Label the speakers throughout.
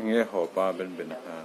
Speaker 1: Enge haw pa ben ben kha.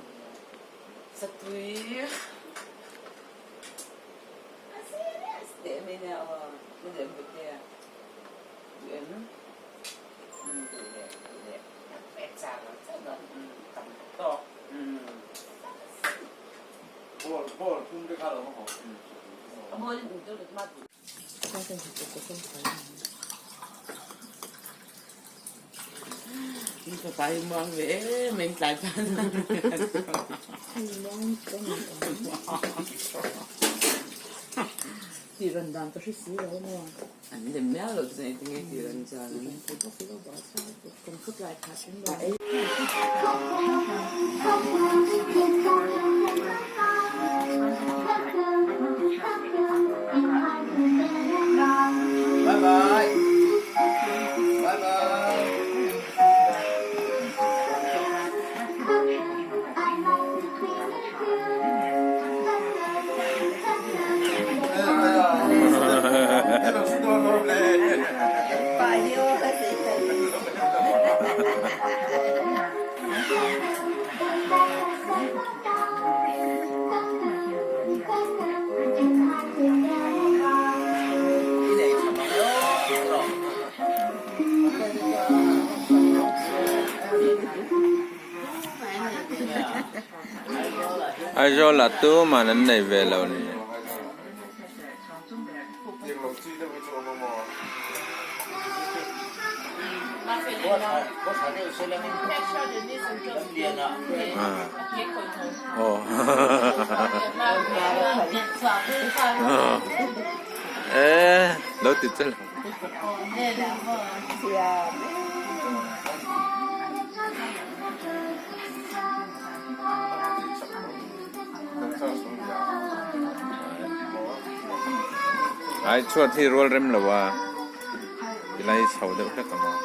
Speaker 1: Aizawl ah tuman an nei ve lo ni. Eh, lo ti chal. Ai chhuat hi rual rem lo a, tilai chho deuh hlek ang aw.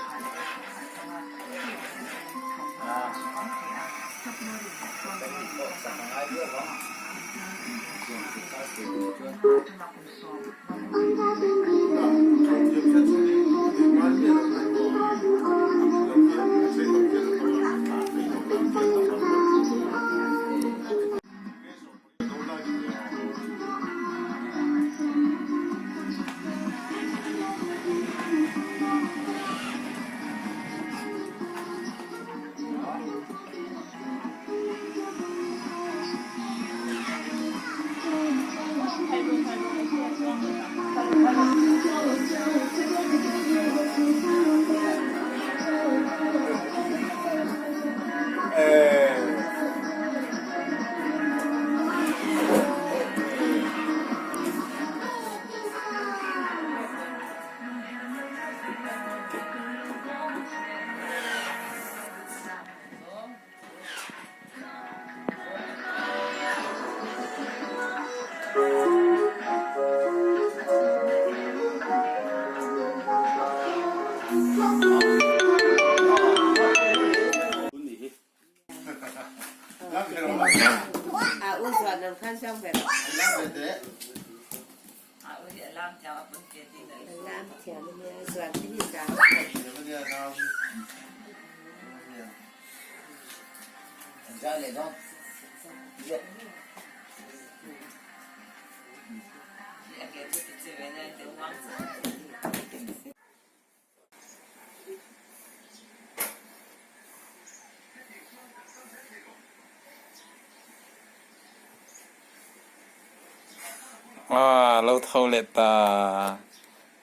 Speaker 1: Ah, lo tho leh ta.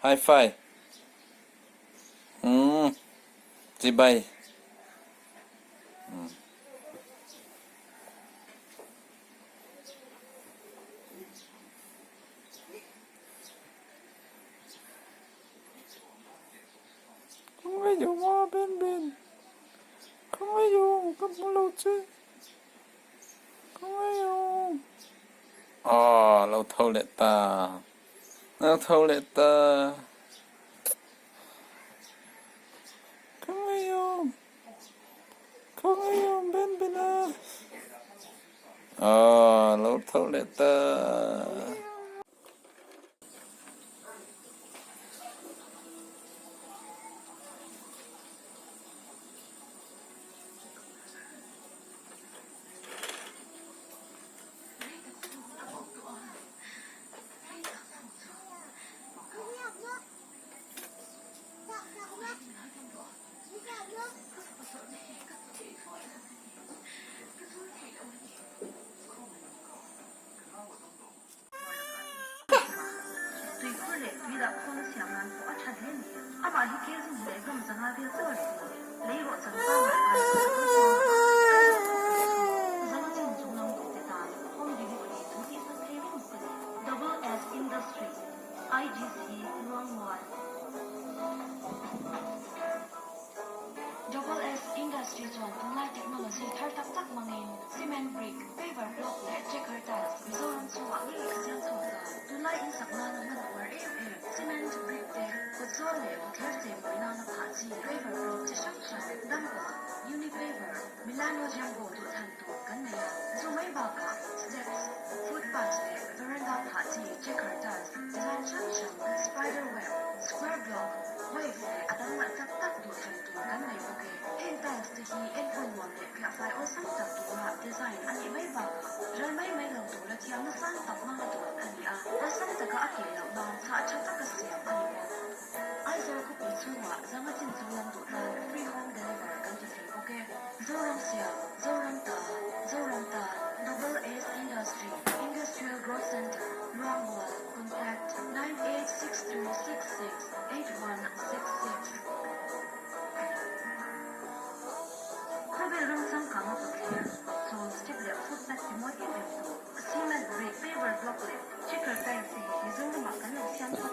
Speaker 1: High five. Umm. Chibai. Umm. Aw lo tho leh ta lo tho leh ta aw lo tho leh ta.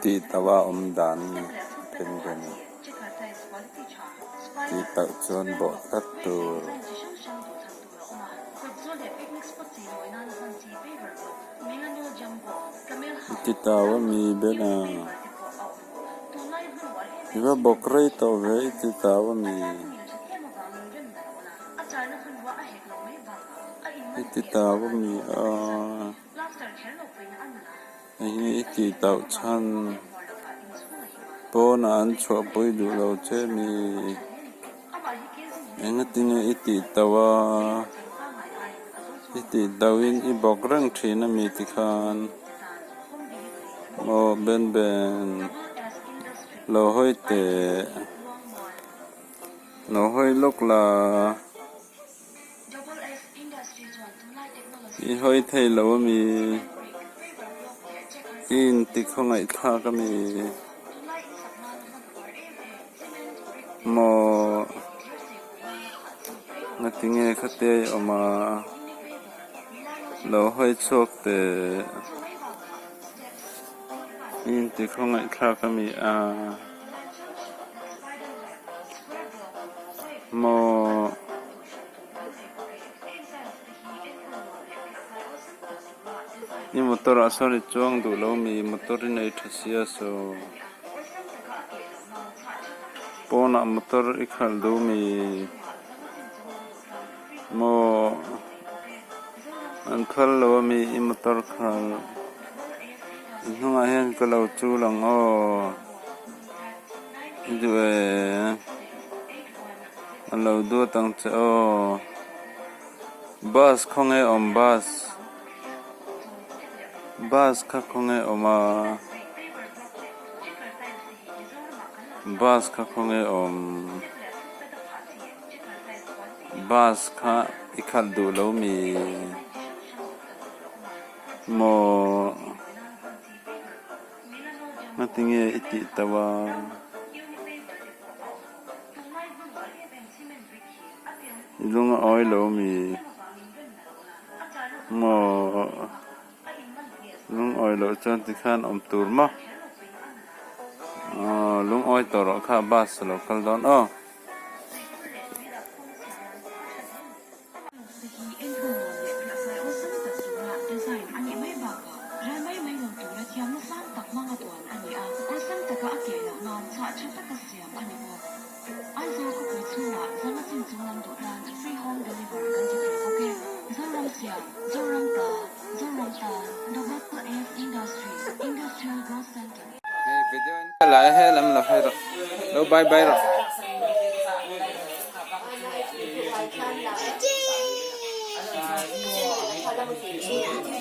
Speaker 2: Tih tauh a awm dan then ven a, tih tauh chuan bawh tlat tur. Ti tau a mi ber a, i va bawk rei tawh ve i ti tau a mi. I ti tau a mi a, eng nge i tih tauh chhan pawnah an chhuahpui duh lo che mi. Engatinge i tih tauh a, i tih tauhin i bawk reng thin a mi tikhan aw Ben Ben lo hawi teh lo hawi lawk la i hawi thei lo a mi i inti khawngaihthlak a mi. Maw ngatinge khatia i awm a lo hawi chhuak teh i inti khawngaihthlak a mi a maw. I motor ah sawn i chuang duh lo mi motor i nei tha sia saw pawnah motor i khalh duh mi maw an phal lo a mi i motor khalh i hnungah hian ka lo chul ang aw. I duh e. A lo duat ang che aw. Bus khawnge awm bus. Bus kha khawnge awm a. Bus kha khawnge awm. Bus kha i khalh duh lo mi maw? Ngatinge i tih tauh a? I lung a awi lo mi maw? Lungawi loh chuan tikhan awm tur maw? Aw lungawi tawh rawh kha bus a lo kal dawn aw. Hei video in ka la e he lam lo hai rawh lo bye bye rawh.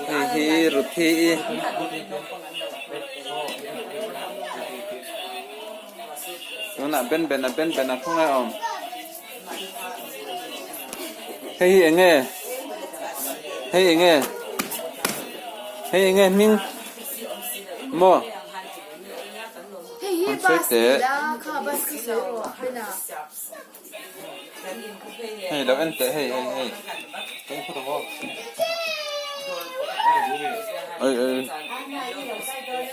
Speaker 2: Hei hi Ruthi i. Tunah ben ben a ben ben a khawngaih awm. Hei hi eng nge? Hei eng nge? Hei eng nge hming? Maw?
Speaker 3: Hei hi
Speaker 2: An sawi
Speaker 3: bus
Speaker 2: teh.
Speaker 3: ni la kha bus kha sawi rawh bena.
Speaker 2: Hei lo en teh hei hei hei. Oi oi.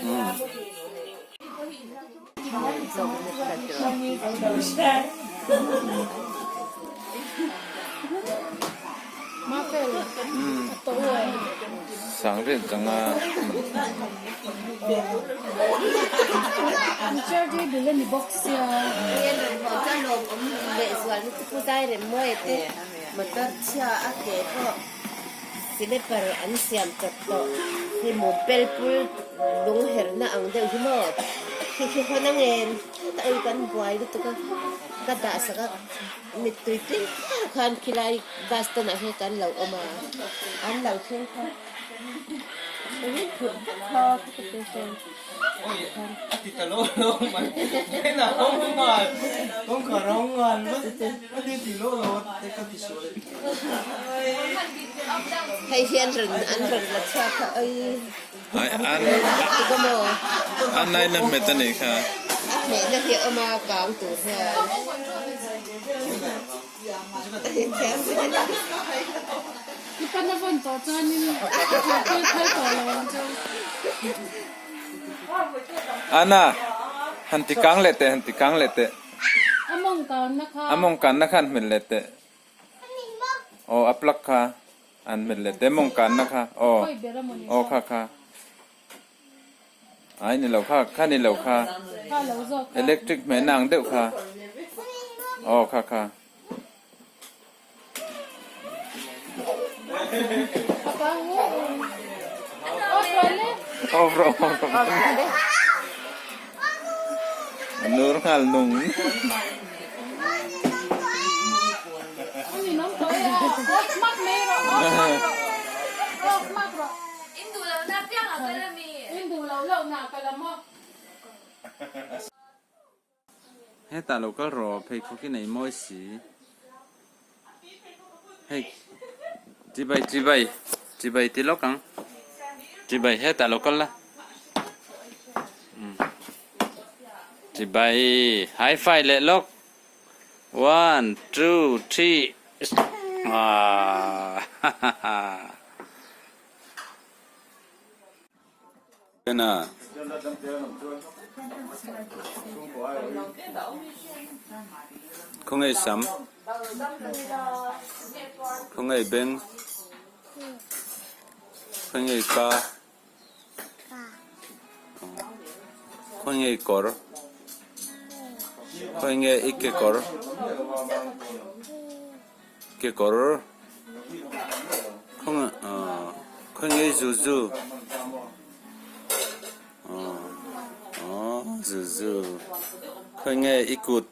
Speaker 2: Umm.
Speaker 1: Sangriat changa
Speaker 4: Slipper an siam chawp tawh hei mum pel pul lung herna ang deuh hi maw khi khi hawn ang em ta ei kan buai lutuk a ka dah sak a mittui tling tlang khan khilai bus stand ah hian kan lo awm a an lo thleng kha engin phurh vek kha ka ti chuan. Hei hi an rawn an rawn la chhuak a oi tuk a maw?
Speaker 1: A naina hmet a nih kha.
Speaker 4: A hmehna hi a awm a kang tur hian.
Speaker 5: I pan a vawn tawh chuanin a thawhpui phal tawh lo ang cheu.
Speaker 1: Anna, han ti kang leh teh, han ti kang leh teh.
Speaker 5: A mawng kanna kha.
Speaker 1: A mawng kanna kha an hmet leh teh. Aw, a plug kha an hmet leh teh, mawng kanna kha. Aw, aw kha kha. Ai ni lo kha, kha ni lo kha. Electric hmehna ang deuh kha. Aw kha kha. Off rawh off rawh. A nur nghal nung.
Speaker 3: In duh loh na piang a kal a mi?
Speaker 5: In duh loh loh na a kal a maw?
Speaker 2: Hetah lo kal rawh pheikhawk i nei mawi si. Hei chibai chibai chibai ti lawk ang. Chibai hetah lo kal la. Chibai high five leh lawk. One, two, three, ah ha ha ha. Ena. Khawngaih sam. Khawngaih beng. Khawngaih ka. Khawngaih kawr. Khawngaih i kekawr. Kekawr khawngaih zuzu zuzu. Khawi nge i kut?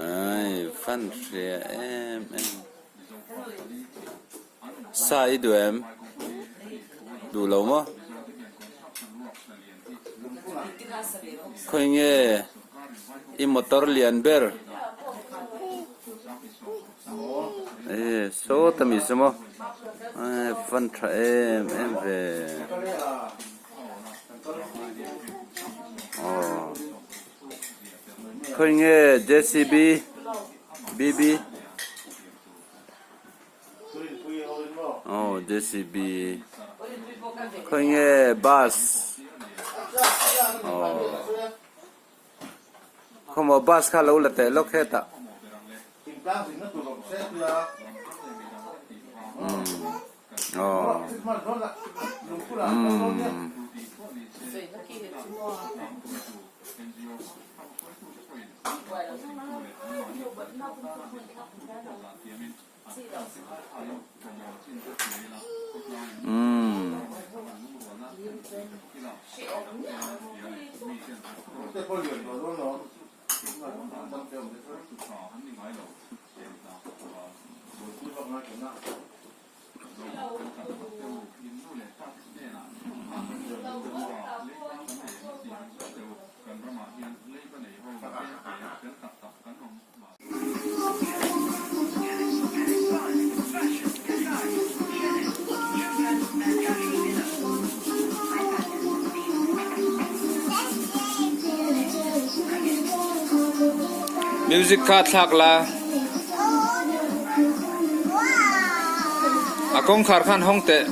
Speaker 2: Ai fan hria em em. Sa i duh em? Duh lo maw? Khawi nge i motor lian ber? E sawta mi chu maw? Ai fan tha em em ve. Aw khawi nge JCB BB aw JCB khawi nge bus aw khawmaw bus kha lo la teh lawk hetah. Music kha thlak la. A kawngkhar khan hawng teh.